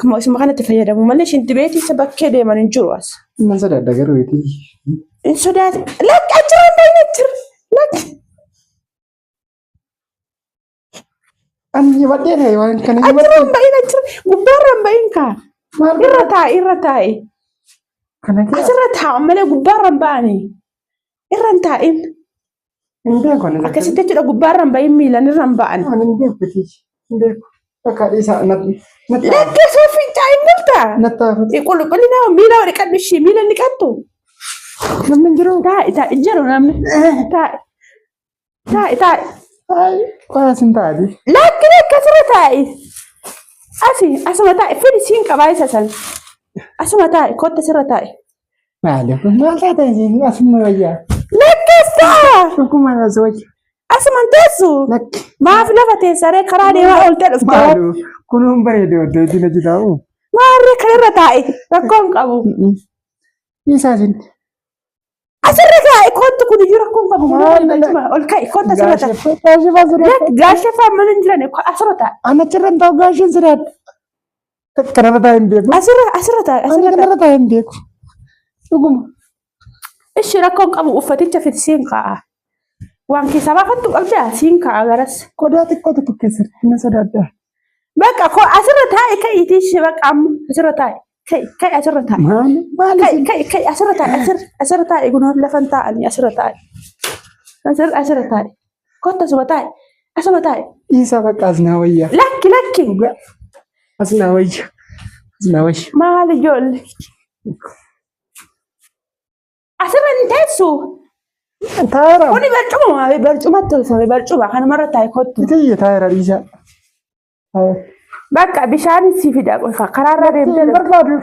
Akkuma isuma kanatti fayyadamu malee shinti beetii isa bakkee deeman hin jiru as. Nan sodaadha garuu itti. Hin sodaate. Lakki achirra hin bahin achirra. Lakki. Ani hibadhee ta'e waan kana Achirra hibadhee. hin bahin achirra. Gubbaarra hin bahin kaa. Maal Irra taa'i irra taa'i. kana keessa Asirra taa'u malee gubbaarra hin ba'anii. Irra hin taa'in. hin beeku ani. Akkasitti jechuudha gubbaarra hin bahin miilan irra hin ba'an. Ani hin beeku iti. Hin beeku. Bakka dhiisaa natti. Lakki osoo fincaa'in bultaa. Natti haafatu. Qulqullina miila dhiqadhu ishii miila hin dhiqattu. Namni hin jiru. Taa'i taa'i jiru namni. Taa'i. Taa'i taa'i. Ay, qoraa sin taati. Lakki lakki asirra taa'i. Asi asuma taa'i fidi siin qabaa isa san. Asuma taa'i kottu asirra taa'i. Maali kun maal taate isin asuma wayyaa. Lakki as taa'a. Dhuguma as wayya. Asuma hin teessu. Lakki. Maaf lafa teessaree karaa deemaa ooltee dhufte. Maalu kunuun bareede oddoo itti na jiraa'u. Maarree kanarra taa'i rakkoo hin qabu. Dhiisaa isin. Asirra taa'i kottu kun iyyuu rakkoo hin qabu. Maal Barcuma ol ka'i kottu asirra taa'i. Gaashee siree. Lakki gaashee fa'aa mana hin jiran asirra taa'i. Ana achirra hin taa'u gaasheen siraadha. Kanarra taa'ee hin beeku. Asirra asirra taa'i Ani asirra taa'i. kanarra taa'ee hin beeku. Dhuguma. Ishi rakkoo hin qabu uffaticha fidi siin kaa'a. Waan keessaa baafattu qabdaa siin kaa'a garas. Qodaa xiqqoo tokko keessatti na sodaadha. Bakka koo asirra taa'i ka'iitii ishee bakka amma asirra taa'i. Ka'i ka'i asirra taa'i. Maali? Maali Ka'i isin? ka'i ka'i asirra taa'i asirra asirra taa'i kunoo lafan taa'anii asirra taa'i. Asirra asirra taa'i. Kottu asuma taa'i. Asuma taa'i. Dhiisaa bakka as naa wayya. Lakki lakki. As naa wayya. As naa wayya. Maal ijoollee? Asirra hin teessu. Taa'eera. Kuni barcuma barcumatti tolfame barcuma kanumarra taa'i kottu. Itiyye taa'eera dhiisaa. Taa'eera. Bakka bishaan si fida qofa karaarra deemtee Hin dhufte. barbaadu.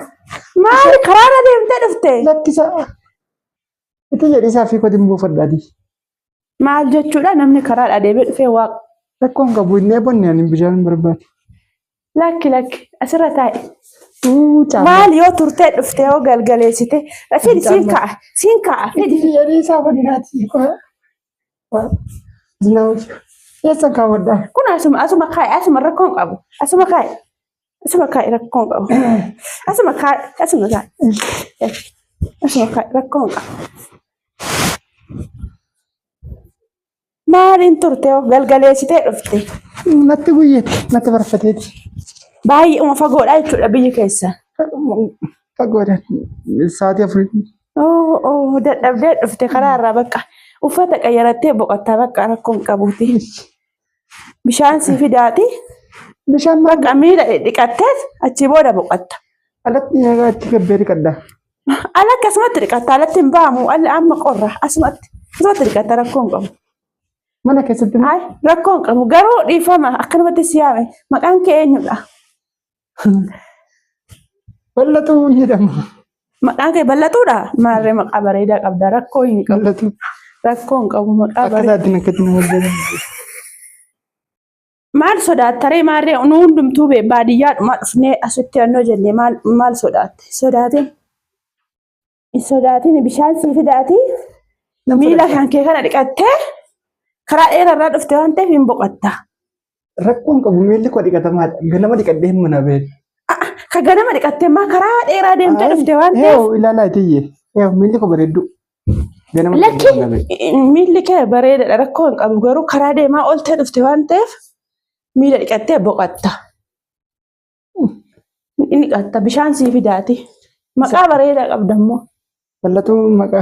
Maali karaarra deemtee dhufte? Lakkisaa. Itiyye dhiisaa fi kotiin buufadhaati. Maal jechuudha namni karaadha deemee dhufee waaqa. Rakkoon qabu inni eebonne ani bishaan hin barbaadu. Lakki lakki asirra taa'i. Uu caama. Maal yoo turtee dhufte yoo galgaleessite fidi siin ka'a siin ka'a fidi. Itiyye dhiisaa badinaati. Eessa kaawwadhaa? Kun asuma asuma kaa'i asuma rakkoon qabu asuma kaa'i asuma kaa'i rakkoon qabu asuma kaa'i asuma kaa'i asuma kaa'i rakkoon qabu. Maaliin turte hoo galgaleessitee dhufte? Natti guyyeeti, natti barfateeti. Baay'eema fagoodha jechuudha biyyi keessa. Fagoodha. Sa'aatii afurii. Oo oo dadhabdee dhufte karaa irraa bakka uffata qayyarattee boqottaa bakka rakkoo hin qabuuti. Bishaan sii fidaati Bishaan maal? bakka miila dhiqattee achii booda boqotta. Alatti nyaata achi gabbee dhiqadha. Ala akkasumatti dhiqatta alatti hin ba'amu alli amma qorra asumatti asumatti dhiqatta rakkoo hin qabu. Mana keessatti Ay rakkoo hin qabu garuu dhiifama akkanumatti si yaame maqaan kee eenyudha? Bal'atuu jedhama. Maqaan kee bal'atuudha? Maarree maqaa bareedaa qabda rakkoo hin qabu. Bal'atuu. Rakkoo hin qabu maqaa Akka bareedaa. isaatiin akkatti nama jedhamu. Maal sodaattaree maarree nu hundumtuu bee baadiyyaadhuma dhufnee asitti annoo jennee maal maal sodaatte? Sodaatin. Hin sodaatin bishaan sii fidaatii miila kan kee kana dhiqattee karaa dheerarraa dhufte waan ta'eef hin boqotta. Rakkoon qabu miilli koo dhiqatamaadha. Ganama dhiqadhee hin mana ba'e. Ka ganama dhiqattee maa karaa dheeraa deemtee dhufte waan ta'eef. Eew ilaalaa itiyye. Eew miilli koo bareeddu. Ganama Lakki dhiqadhee mana ba'e. miilli kee bareedaadha rakkoo hin qabu garuu karaa deemaa ooltee dhufte waan ta'eef miila dhiqattee boqotta. Inni dhiqatta bishaan sii fidaati. Maqaa bareedaa qabda immoo. Bal'atuu maqaa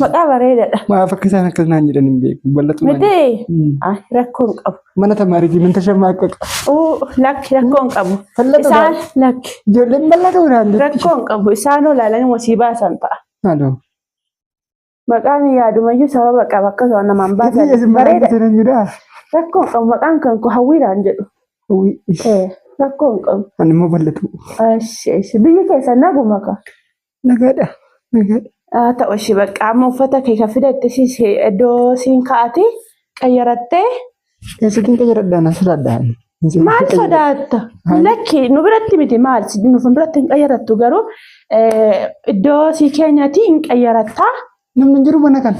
Maqaa bareedaadha. maaf akka isaan akkas naan jedhan hin beeku. Bal'atuu naan Miti Mm. ah, rakkoo hin qabu. Mana tamaariitii mana tashammaaqaqa. Uu, lakki rakkoo hin qabu. Bal'atuu Isaan lakki Ijoolleen bal'atuu naan jetti. rakkoo hin qabu. Isaan olaalanii wasii baasan ta'a. Maaloo. Maqaan yaadumayyuu sababa qaba akkasuma namaan Isin baasan. maraa Bareeda. jiran jedhaa. Rakkoo hin qabu. Maqaan kan koo hawwiidhaan jedhu. Hawwii. Eh, rakkoo hin qabu. Ani immoo bal'atuu. Ashi, ashi. Biyyi keessa naguma ka. Nagaadha. Nagaadha. Haa ta'u ishii bakka amma uffata kee kan fidatte siis iddoo siin ka'ati qayyarattee Eessattiin qayyaradhaa na sodaadhaa. maal sodaatta? Lakki nu biratti miti maal nu biratti hin qayyarattu garuu iddoo sii keenyati hin qayyarattaa Namni hin jiru mana kana.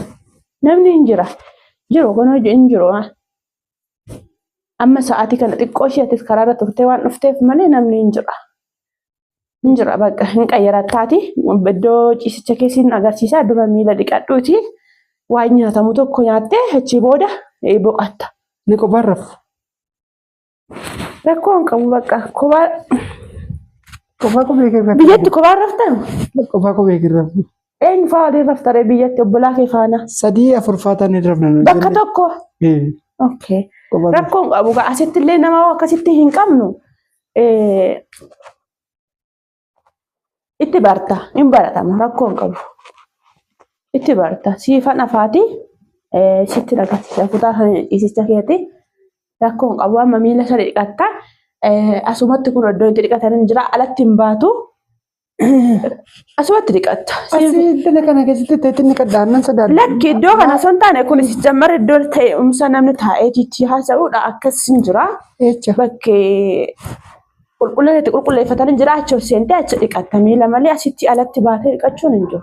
namni hin jira. Jiru kun hojii hin jiru. Amma sa'aatii kana xiqqoo ishee atis karaarra turtee waan dhufteef malee namni hin jira. Hin jira bakka hin qayyarattaati. Iddoo ciisicha keessi hin agarsiisa. Dura miila dhiqadhuuti. Waan nyaatamu tokko nyaattee achii booda boqatta. Ni qophaan rafu. Rakkoo hin qabu bakka kophaa Kophaa kophee kee rafu. Biyyatti kophaan raftan? Kophaa kophee kee rafu. Eenyu faa waliin raftaree biyyatti obbolaa kee faana? Sadii afur faa taanee rafna. nuyi Bakka ijoollee. tokko. Eh, Okay. kophaa kee. Rakkoo hin qabu. Asitti illee nama akkasitti hin qabnu. Itti barta. Hin baratama. Rakkoo hin qabu. Itti barta. Siifan afaati. Sitti agarsiisa. Kutaa kan ciisicha keeti. Rakkoo hin qabu. Amma miila sana dhiqatta. Asumatti kun iddoo itti dhiqatan hin jira. Alatti hin baatu. Asumatti dhiqatta. Asii iddoo kana keessatti ta'etti ni qadda annan sodaadha. Lakki iddoo kana osoo hin taane kun jammar iddoo ta'e namni taa'ee itti haasa'uudha akkas hin jira. Eecha. Bakkee qulqullina itti qulqulleeffatan hin jira achi ol seentee achi dhiqatta miila malee asitti alatti baatee dhiqachuun hin jiru.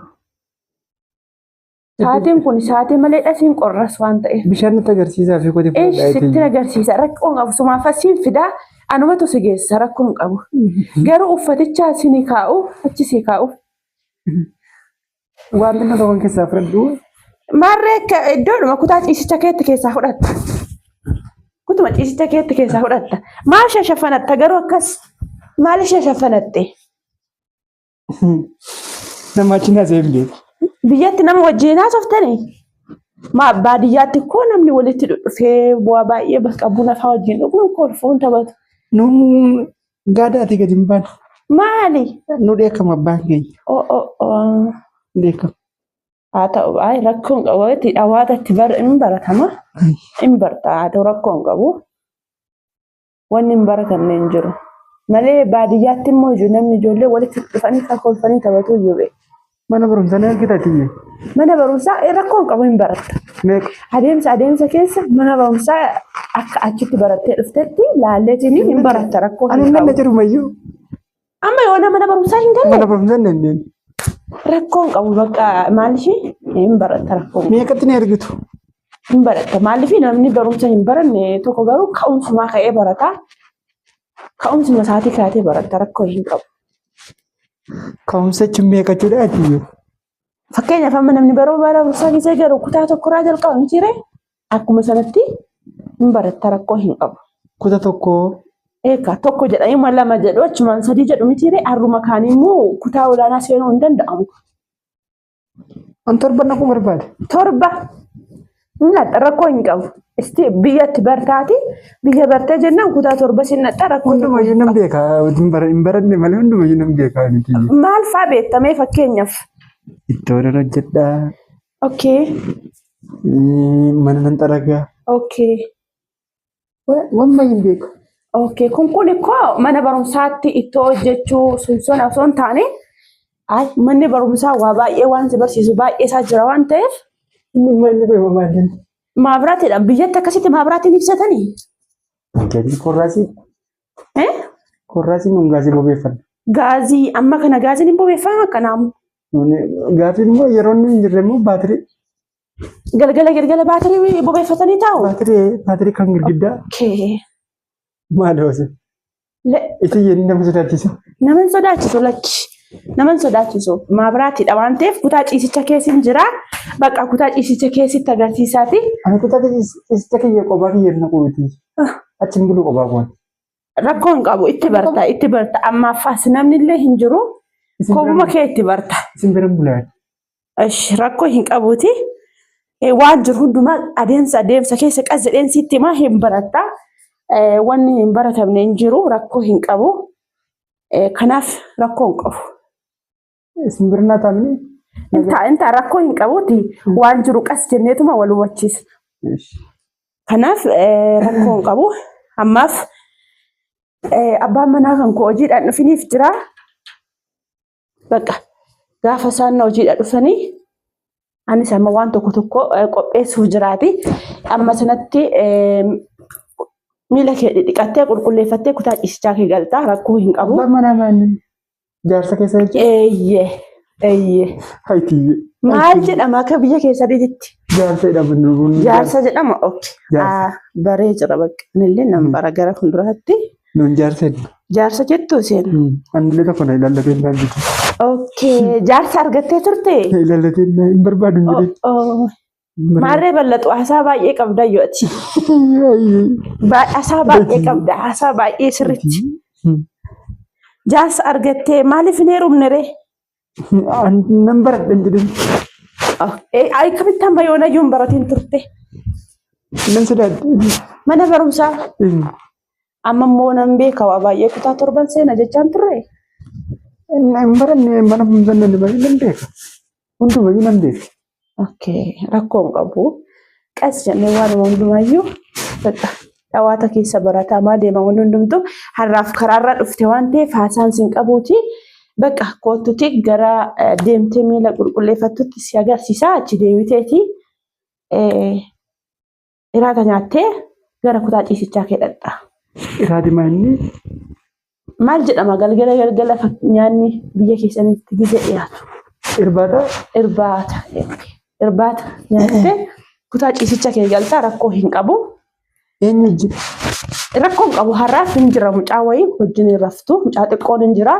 Sa'aatiin kun sa'aatii malee dhasiin qorras waan ta'eef. Bishaan nutti agarsiisaa fi kooti Eesh sitti agarsiisa rakkoo hin qabu sumaaf asiin fidaa anumatu si geessa rakkoo hin qabu. Garuu uffaticha asii kaa'u achi si kaa'u. Waan xinnoo tokkoon keessaa fudhadhu. Maarree akka iddoodhuma kutaa ciisicha keetti keessaa fudhatta. Kutuma ciisicha keetti keessaa fudhatta. Maal shashafanatta garuu akkas maal shashafanatte? Nama achi na seef beeku. Biyyatti nama wajjin haasoftanii? Maa baadiyyaatti koo namni walitti dhufee bu'aa baay'ee bakka buna fa'aa wajjin dhuguun kolfuun taphatu. Nu gaadaatii gadi hin baanu. Maali? Nu dheekkama abbaan keenya. O o o. Nu dheekkama. Haa ta'u baay'ee rakkoo hin qabu. Itti dhawaata itti bar hin baratama. Hin barta haa ta'u rakkoo hin qabu. Wanni hin baratamne hin jiru. Malee baadiyyaatti immoo iyyuu namni ijoollee walitti dhufanii kolfanii taphatu iyyuu beeku. Mana barumsaa ni argita tiyye. Mana barumsaa rakkoo hin qabu hin baratta. Meeqa? Adeemsa adeemsa keessa mana barumsaa akka achitti barattee dhuftetti laalleetiin hin baratta rakkoo Ani hin nan qabu. jirumayyuu. Amma yoona mana barumsaa hin galle Mana barumsaa hin dandeenye. rakkoo hin qabu bakka maaliif hin baratta rakkoo hin qabu. Meeqatti ni argitu? Hin baratta maaliif namni barumsa hin baranne tokko garuu ka'umsumaa ka'ee barata. Ka'umsuma isaatii kaatee baratta rakkoo hin qabu. Ka'umsa jechuun meeqa jechuudha ati? Fakkeenyaaf amma namni baruu barumsaa keessa galu kutaa tokkorraa jalqaba miti ree? Akkuma sanatti hin baratta rakkoo hin qabu. Kuta tokko Eegaa tokko jedhanii ma lama jedhu achumaan sadii jedhu miti ree? Har'uma kaanii immoo kutaa olaanaa seenuu hin danda'amu. An torba naquu barbaade. Torba hin rakkoo hin qabu. Isti biyyatti bartaati biyya bartee jennaan kutaa torba sin naqxa rakkoo Hundumayyuu nan beeka. Hin baranne malee hundumayyuu nan beeka miti. Maal faa beektamee fakkeenyaaf? Ittoo nan hojjedhaa. Okay. Mana nan xaragaa. Okay. Waan baay'ee hin beeku. Okay. Kun ikkoo mana barumsaatti ittoo hojjechuu sun sun osoo hin taane ay manni barumsaa waa baay'ee waan si barsiisu baay'ee isaa jira waan ta'eef Inni immoo inni kun maal inni? maabiraatiidha. Biyyatti akkasitti maabiraatiin ibsatanii? Gatii korraasii Eh? korraasii nuun gaasii bobeeffanna. Gaazii amma kana gaaziin hin bobeeffama akkanaamu. Gaafiin immoo yeroo inni hin jirre immoo baatirii Galgala galgala baatirii bobeeffatanii taa'u. baatirii baatirii kan girgiddaa Okay. maal hoose? Isin yenni nama sodaachisa. Nama hin sodaachisu lakki. Nama hin sodaachisu. Maabiraatiidha waan ta'eef kutaa ciisicha keessa hin jira. Bakka kutaa ciisicha keessatti agarsiisaati. Ani kutaa ciisicha kiyya qophaa kiyya na quuti. Achi hin bulu qophaa koon. Rakkoo hin qabu itti barta itti barta ammaaf as namni illee hin jiru. Kopuma kee itti barta. Isin bira bulaa. Ish rakkoo hin qabuuti. Waan jiru hundumaa adeemsa adeemsa keessa qas jedheen sitti himaa hin baratta. Wanni hin baratamne hin jiru rakkoo hin qabu. Kanaaf rakkoo hin qabu. Isin bira naa taa'amni. Intaa rakkoo hin qabuuti waan jiru qas jenneetuma wal hubachiisa. Kanaaf rakkoo hin qabu. Ammaaf abbaan manaa kan koo hojiidhaan dhufiniif jira. Bakka gaafa isaan hojiidha dhufanii anis amma waan tokko tokko qopheessuuf jiraati. Amma sanatti miila kee dhidhiqattee qulqulleeffattee kutaa ciisichaa kee galtaa rakkoo hin qabu. Abbaan manaa maali? Jaarsa keessa jechuudha. Eeyyee eeyyee. Haytiyyee. Maal jedhama akka biyya keessanitti? Jaarsa jedhama nuun. Jaarsa jedhama? Ok. Jaarsa. Baree jira bakka. Anillee nan bara gara fuulduraatti. Nuun jaarsa jenna. Jaarsa jettu isin? Anillee tokko na ilaallatee hin jiru. Okay, jaarsa argattee turte? Na ilaallatee hin barbaadu hin jedhin. Oh, Maarree bal'atu haasaa baay'ee qabda yoo ati. Haasaa baay'ee qabda, haasaa baay'ee sirriitti. Jaarsa argattee maaliif hin heerumne ree? Nan baradha hin jedhin. Akkamitti amma yoona iyyuu hin baratiin turte? Nan sodaadhe. Mana barumsaa amma immoo nan beeka waa baay'ee kutaa torban seena jechaan turre. Hin baranne mana barumsaa nan nan beeka. Hundumayyuu nan beeka. Okay, rakkoo hin qabu. Qas jennee waanuma hundumaayyuu bakka dhawaata keessa baratamaa deema wanni hundumtu har'aaf karaarra dhufte waan ta'eef haasaan sin qabuuti. Bakka koottuti gara deemtee miila qulqulleeffattutti si agarsiisa achi deebiteeti iraata nyaattee gara kutaa ciisichaa kee dhaqxa. Iraati maa inni? Maal jedhama galgala galgala nyaanni biyya keessanitti gizee dhiyaatu? Irbaata? Irbaata. Irbaata nyaattee kutaa ciisicha kee galtaa rakkoo hin qabu. Eenyu wajjin? Rakkoo hin qabu har'aaf hin jira mucaa wayii wajjin hin raftu mucaa xiqqoon hin jira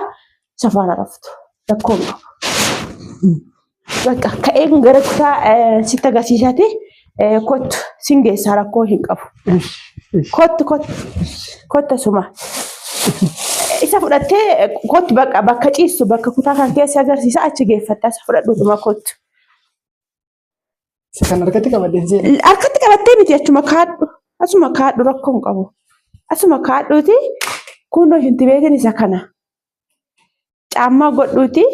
isa faana raftu rakkoo hin qabu. Bakka ka'een gara kutaa sitti agarsiisati kottu sin geessaa rakkoo hin qabu. Kottu kottu kottu asuma. Isa fudhattee kottu bakka bakka ciistu bakka kutaa kan keessa agarsiisa achi geeffatta isa fudhadhutuma kottu. Isa kan harkatti qabadheen seena. Harkatti qabattee miti achuma kaadhu asuma kaadhu rakkoo hin qabu. Asuma kaadhuuti kunoo shintibeetiin isa kana. Caammaa godhuuti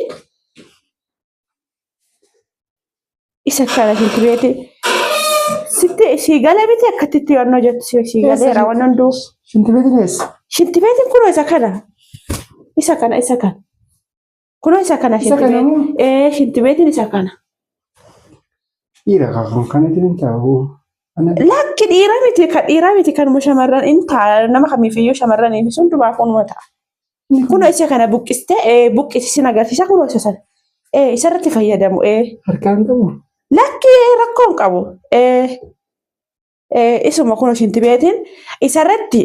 isa kana shintibeetii. Sitti sii galee miti akkatti itti yannoo jettu sii galeera waan hunduu. Shintibeetiin eessa? Shintibeetiin kunoo isa kana. Isa kana isa kana. Kunoo isa kana Isa kana moo? Ee shintibeetiin isa kana. Dhiira kan kanatti hin taa'u. Lakki dhiira miti kan dhiiraa miti kanuma shamarran in ta'a nama kamiifiyyuu shamarraniif sun dubaaf unuma ta'a. Kunoo isa kana buqqistee buqqisi sin agarsiisa kunoo isa sana. Isarratti fayyadamu. Harkaan qabu. Lakki rakkoo hin qabu. Isuma kunoo shintibeetiin isarratti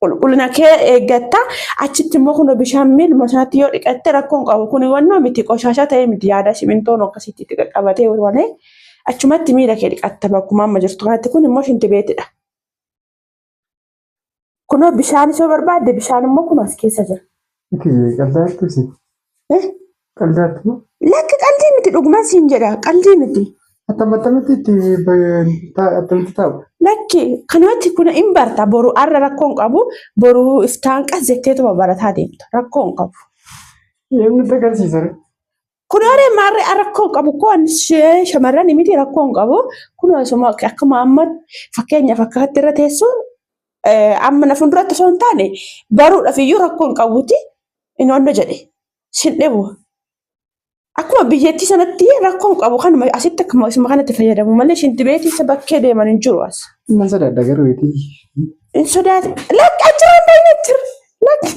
qulqullina kee eeggatta. Achitti immoo kunoo bishaan miiluma sanatti yoo dhiqatte rakkoo hin qabu. Kuni wannoo miti qoshaashaa ta'ee miti yaada simintoon akkasitti itti qaqqabatee malee achumatti miila kee dhiqatta bakkuma amma jirtu kanatti kun immoo shintibeetidha. Kunoo bishaan isoo barbaadde bishaan immoo kunoo as keessa jira. Miti qaldaattu si. Eh? Qaldaattu moo? Lakki qaldii miti dhuguman siin jedha qaldii miti. Attam attamitti itti attamitti taa'u? Lakki kanumatti kun hin barta boru arra rakkoo hin qabu boru iftaan qas jetteetuma barataa deemta rakkoo hin qabu. Eenyutti agarsiisa ree? Kun horee maarree rakkoo hin qabu koo shamarran miti rakkoo hin qabu. Kun osuma akkuma amma fakkeenyaaf akkatti irra teessu amma na fuulduratti osoo hin taane baruudhaaf iyyuu rakkoo hin qabuuti inni onna jedhe sin dhibu. Akkuma biyyattii sanatti rakkoo hin qabu kanuma asitti akkuma isuma kanatti fayyadamu malee shintibeetii isa bakkee deeman hin jiru as. Nan sodaadha garuu iti. Hin sodaate. Lakki achirra hin bahin achirra. Lakki.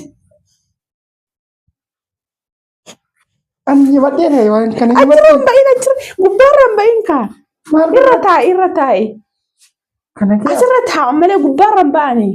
Ani badheera waan kana Achirra hin bahin achirra. Gubbaarra hin bahin kaa. Maal Irra taa'i irra taa'i. kana kee Asirra taa'u malee gubbaarra hin ba'anii.